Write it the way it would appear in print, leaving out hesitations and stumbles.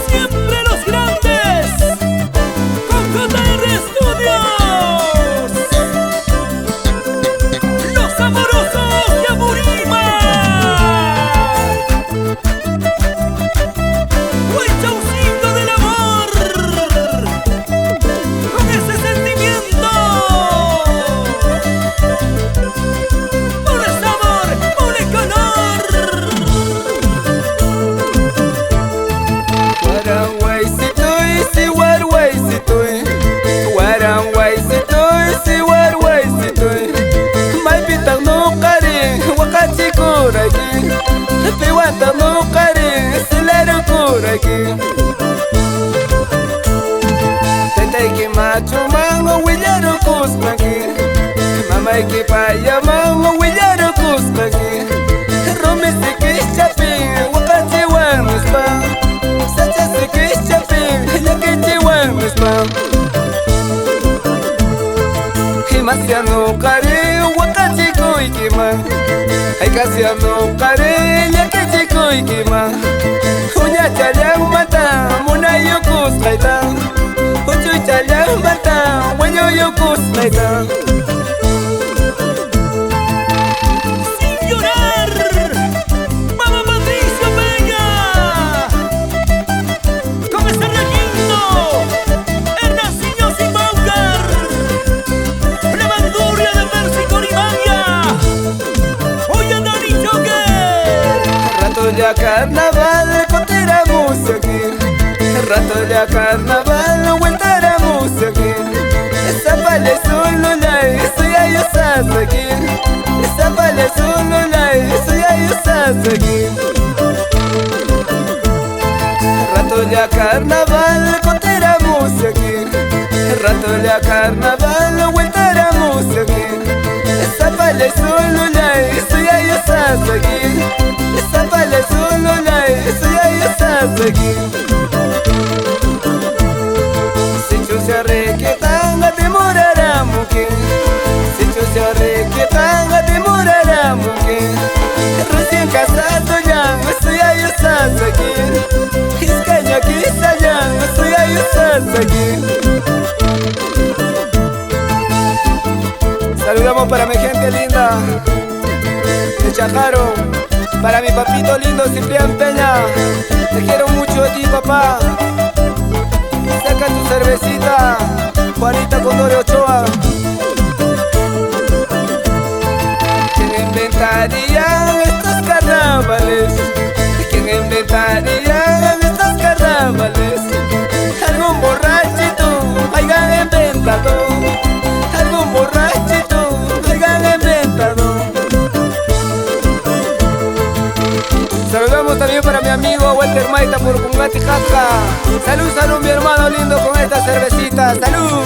Siempre los grandes con JR Studios, los amorosos de Apurímac, Huaychaucito del amor, con ese sentimiento, ponle sabor, ponle color. Taytayki machuman willarukusqanki, mamayki payaman willarukusqanki, rumi sikischapi waqachiwan nispa, sacha sikischapi llakichiwan nispa. Himasya nuqari waqachikuykiman, haykasya nuqari llakichikuykiman, uñachallanmanta munayukusqayta, uchuychallanmanta wañuyukusqayta. Sin llorar, Mamá Patricio Peña, con ese requinto, Hernancinho Simbaucar, la bandurria de Percy Corimanya, Oye Dani Joker. Rato ya carnaval cotiramos aquí, rato ya carnaval vueltaramos aquí. Esa pala solo la estoy aquí, esa pala solo la estoy aquí. Rato ya carnaval cotiramos aquí, rato ya carnaval vueltaramos aquí. Esa pala solo la estoy aquí, esa pala solo la estoy aquí. Si chucha requetanga demoraramuki, si chucha requetanga demoraramuki, recién casado ya estoy aquí, iscaña quizá ya estoy aquí. Saludamos para mi gente linda de Chajaro, para mi papito lindo Ciprián Peña. Te quiero mucho a ti, papá. Saca tu cervecita, Juanita Condore Ochoa. ¿Quién inventaría estos carnavales? ¿Quién inventaría estos carnavales? Algún borrachito hayan inventado, algún borrachito hayan inventado. Saludamos también para mi amigo Walter Maita por Cungati Jaca. Salud, salud mi hermano lindo con esta cervecita. Salud.